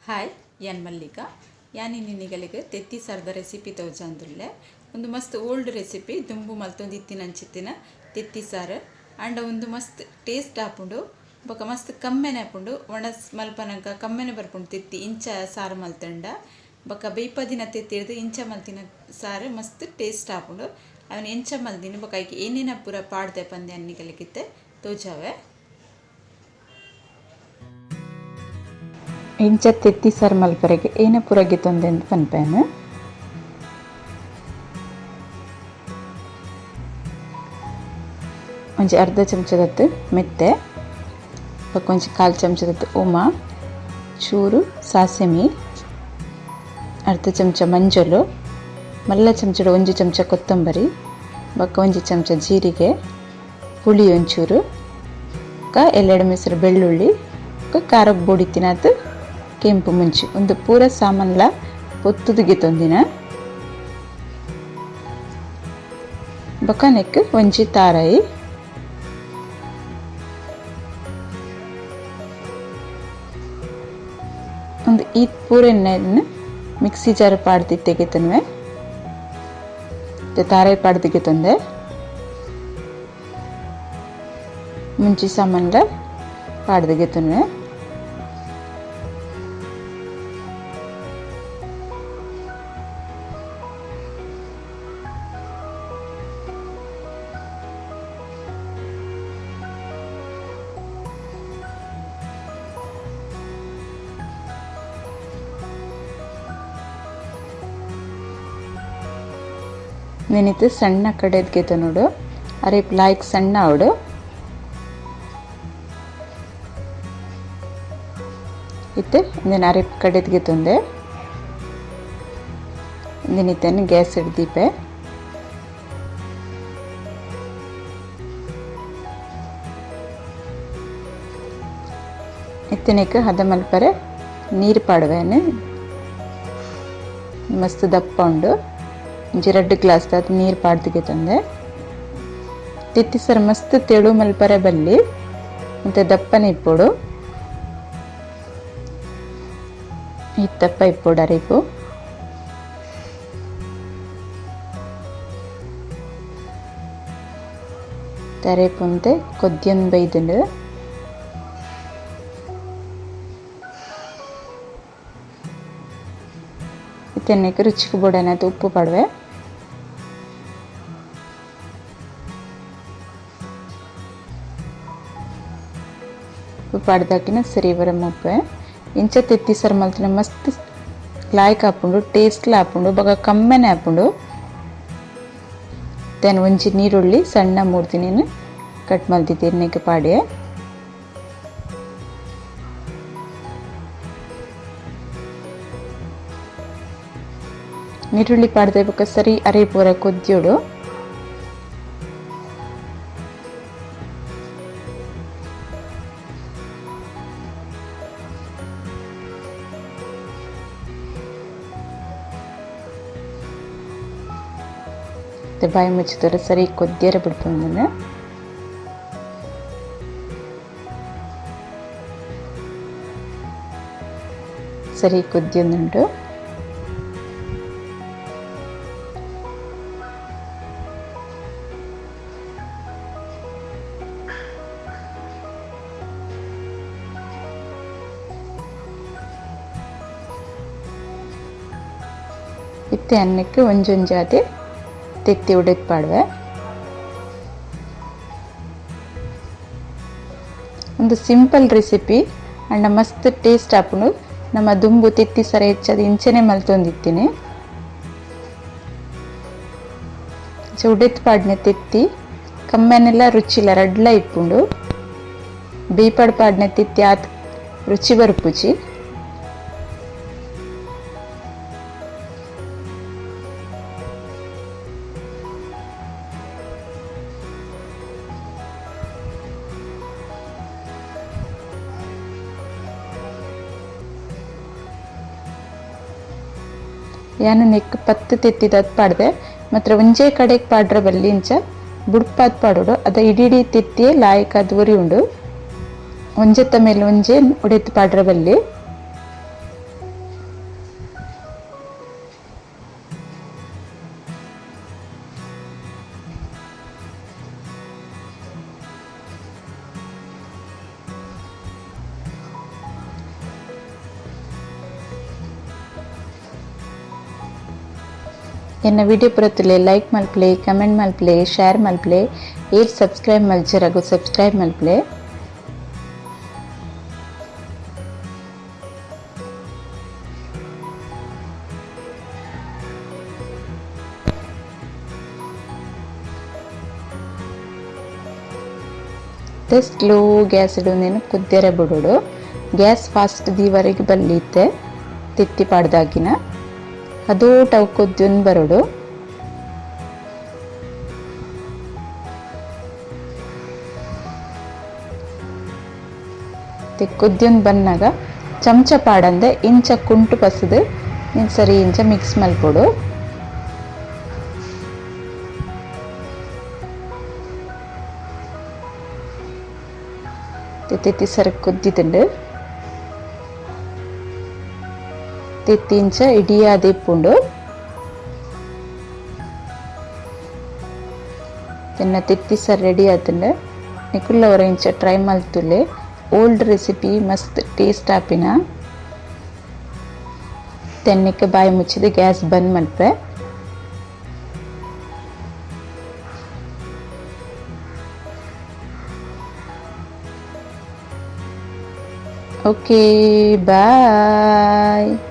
Hi, ಯಾನ್ ಮಲ್ಲಿಕಾ. ಯಾನ್ ನಿನಿಗಲಿಗೆ ತೆತ್ತಿ ಸಾರ್ದ recipe ತೋಜಾಂದುಲ್ಲೆ. ಒಂದು ಮಸ್ತ್ ಓಲ್ಡ್ ರೆಸಿಪಿ, ದುಂಬು ಮಲ್ತೊಂದು ಇತ್ತಿನಂಚಿತ್ತಿನ ತೆತ್ತಿ ಸಾರು. ಆಂಡ ಒಂದು ಮಸ್ತ್ ಟೇಸ್ಟ್ ಆಪುಂಡು, ಬೊಕ ಮಸ್ತ್ ಕಮ್ಮೆನೆ ಆಪುಂಡು. ಒಣಸ್ ಮಲ್ಪನಗ ಕಮ್ಮೆನೆ ಬರ್ಪುಂಡು ತೆತ್ತಿ ಇಂಚ ಸಾರು ಮಲ್ತಂಡ. ಬೊಕ ಬೇಯ್ಪದಿನ ತೆತ್ತಿರ್ದು ಇಂಚ ಮಲ್ತಿನ ಸಾರು ಮಸ್ತ್ ಟೇಸ್ಟ್ ಆಪುಂಡು. ಅವನ್ ಎಂಚ ಮಲ್ದಿನ ಬೊಕ ಐಕ್ ಏನೇನ ಪೂರ ಪಾಡ್ದೆ ಪಂದೆ ಅನ್ನಿಗಲಿಗಿತ್ತೆ ತೋಜಾವೆ. ಇಂಚ ತೆತ್ತಿ ಸಾರು ಮಲ್ಪರೆಗೆ ಏನ ಪೂರ ಗೆತೊಂದೆಂದು ಪನ್ಪೇನು. ಒಂಜಿ ಅರ್ಧ ಚಮಚದತ್ತು ಮೆತ್ತೆ, ಬೊಕ ಒಂಜಿ ಕಾಲು ಚಮಚದತ್ತು ಓಮ, ಚೂರು ಸಾಸಿಮೆ, ಅರ್ಧ ಚಮಚ ಮಂಜೊಲು, ಮಲ್ಲ ಚಮಚದ ಒಂಜಿ ಚಮಚ ಕೊತ್ತಂಬರಿ, ಬೊಕ ಒಂಜಿ ಚಮಚ ಜೀರಿಗೆ, ಪುಳಿ ಒಂಚೂರು, ಬೊಕ ಎಲ್ಲೆಡೆ ಮೆಸರು ಬೆಳ್ಳುಳ್ಳಿ, ಬೊಕ ಖಾರಕ್ಕೆ ಬೋಡಿತ್ತಿನಾತ್ ಕೆಂಪು ಮುಂಚಿ. ಒಂದು ಪೂರ ಸಾಮಾನ್ಲ ಪೊತ್ತುದು ಗೆತೊಂದಿನ. ಬೊಕ ನೆಕ್ ಒಂಜಿ ತಾರಾಯಿ, ಒಂದು ಈ ಪೂರ ಎಣ್ಣೆಯನ್ನು ಮಿಕ್ಸಿ ಜಾರ್ ಪಾಡ್ದು ತೆಗೆತನ್ವೆ ತಾರಾಯಿ ಪಾಡ್ದು ಗೆತೊಂದೆ. ಮುಂಚಿ ಸಾಮಾನ್ಲ ಪಾಡ್ದು ಗೆತೊನ್ವೆ. ನೆನಿತು ಸಣ್ಣ ಕಡೆದ್ಗೆ ನೋಡು, ಅರೇಪ್ ಲಾಯ್ಕ್ ಸಣ್ಣ ಅವಡು. ಇತ್ತೆ ಇಂದಿನ ಅರೇಪ್ ಕಡೆದ್ಗೆ ತಂದೆ. ಇಂದಿನಿತ್ತನ್ನು ಗ್ಯಾಸ್ ಹಿಡ್ದೀಪೆ. ಇತ್ತನೇಕ ಹದ ಮಲ್ಪರೆ ನೀರು ಪಾಡುವೇನೆ. ಮಸ್ತ್ ದಪ್ಪ ಉಂಡು. ಒಂಜಿ ರಡ್ಡ್ ಗ್ಲಾಸ್ ದಾತ್ ನೀರು ಪಾಡ್ದಿಗೆ ತಂದೆ. ತೆತ್ತಿ ಸರ್ ಮಸ್ತ್ ತೆಳು ಮಲ್ಪರೆ ಬಲ್ಲಿ, ಮತ್ತೆ ದಪ್ಪನೆ ಇಪ್ಪೊಡು. ಈ ದಪ್ಪ ಇಪ್ಪೊಡು ಅರೇಪು. ಅರೇಪು ಅಂತೆ ಕೊದ್ಯನ್ ಬೈದುಂಡು. ಇತ್ತೆಣ್ಣೆಗೆ ರುಚಿಗೆ ಬೋಡನಾದ ಉಪ್ಪು ಪಾಡುವೆ. ಉಪ್ಪು ಪಾಡ್ದಾಕಿನ ಸರಿ ಬರ ಮುಪ್ಪೆ. ಇಂಚ ತೆತ್ತಿ ಸಾರು ಮಲ್ತಿನ ಮಸ್ತ್ ಲಾಯ್ಕ್ ಆಪುಂಡು, ಟೇಸ್ಟ್ಲ ಆಪುಂಡು, ಬೊಕ ಕಮ್ಮೆನೆ ಆಪುಂಡು. Then ಒಂಜಿ ನೀರುಳ್ಳಿ ಸಣ್ಣ ಮೂರ್ತಿನೇನು ಕಟ್ ಮಲ್ತಿದ್ದೇನೆ ಪಾಡ್ಯೆ. ನೀರುಳ್ಳಿ ಪಾಡ್ದೆ ಬೊಕ ಸರಿ ಅರೆ ಪೂರ ಕೊದ್ಯೋಡು. ಬಾಯಿ ಮುಚ್ಚಿದ್ರೆ ಸರಿ ಕೊದ್ದಿಯರ ಬಿಡ್ಪೊಂದನೆ. ಸರಿ ಕೊದ್ದಿಯೊಂದುಂಡು. ಇತ್ತೆ ಅನ್ನಕ್ಕೆ ಒಂಜೊಂಜಾದೆ ತೆತ್ತಿ ಉಡೆತ್ ಪಾಡುವೆ. ಒಂದು ಸಿಂಪಲ್ ರೆಸಿಪಿ ಅಂಡ ಮಸ್ತ್ ಟೇಸ್ಟ್ ಆಪುಂಡು. ನಮ್ಮ ದುಂಬು ತೆತ್ತಿ ಸರ ಹೆಚ್ಚಾದ ಇಂಚನೆ ಮಲ್ತೊಂದಿತ್ತೀನಿ. ಉಡೆತ್ ಪಾಡ್ನೆ ತೆತ್ತಿ ಕಮ್ಮೆನೆಲ್ಲ ರುಚಿಲ್ಲ ರಡ್ಲ ಇಪ್ಪುಂಡು. ಬೇಪಾಡ್ ಪಾಡ್ನೆ ತೆತ್ತಿ ಆತ್ ರುಚಿ ಬರ್ಪುಜಿ. ಯಾನು ನೆಕ್ ಪತ್ತು ತೆತ್ತಿದತ್ ಪಾಡ್ದೆ, ಮಾತ್ರ ಒಂಜೇ ಕಡೆಗೆ ಪಾಡ್ರ ಬಲ್ಲಿ ಇಂಚ ಬುಡ್ಪಾತ್ ಪಾಡೋಡು. ಅದ ಇಡೀ ತೆತ್ತಿಯೇ ಲಾಯಕಾದ ಉರಿ ಉಂಡು. ಒಂಜೆತ್ತ ಮೇಲೆ ಒಂಜೆ ಉಡೆತ್ ಪಾಡ್ರ ಬಲ್ಲಿ. ಎನ್ನ ವಿಡಿಯೋ ಪುರತುಲೆ ಲೈಕ್ ಮಲ್ಪಲೆ, ಕಮೆಂಟ್ ಮಲ್ಪಲೆ, ಶೇರ್ ಮಲ್ಪಲೆ, ಏರ್ ಸಬ್ಸ್ಕ್ರೈಬ್ ಮಲ್ಚರಗು ಸಬ್ಸ್ಕ್ರೈಬ್ ಮಲ್ಪಲೆ. ಸ್ಲೋ ಗ್ಯಾಸ್ ಇಡೋದೇನು ಕುದ್ದೆರೆ ಬಿಡೋಡು. ಗ್ಯಾಸ್ ಫಾಸ್ಟ್ ದೀವರೆಗೆ ಬಲ್ಲಿತ್ತೆ ತೆತ್ತಿ ಪಾಡ್ದಾಗಿನ ಅದೋಟ ಅವು ಕೊದ್ದಿಯೊಂದು ಬರೋಡು. ಕೊದ್ದಿಯೊಂದು ಬನ್ನಾಗ ಚಮಚ ಪಾಡಂದೆ ಇಂಚ ಕುಂಟು ಪಸದು ನೀನು ಸರಿ ಇಂಚ ಮಿಕ್ಸ್ ಮಲ್ಪೊಡು. ತೆತ್ತಿ ಸರಿ ಕೊದ್ದಿದುಂಡು. ತೆತ್ತಿ ಇಂಚ ಇಡಿಯಾದ ಇಪ್ಪುಂಡು. ತೆನ್ನ ತೆತ್ತಿ ಸರ್ ರೆಡಿ ಆತುಂಡು. ನಿಕುಲ್ಲ ಒರ ಇಂಚ ಟ್ರೈ ಮಲ್ತುಲೆ. ಓಲ್ಡ್ ರೆಸಿಪಿ ಮಸ್ತ್ ಟೇಸ್ಟ್ ಆಪಿನ. ತೆನ್ನಕ್ಕೆ ಬಾಯಿ ಮುಚ್ಚಿದ ಗ್ಯಾಸ್ ಬಂದ್ ಮಲ್ಪೆ. Okay, bye.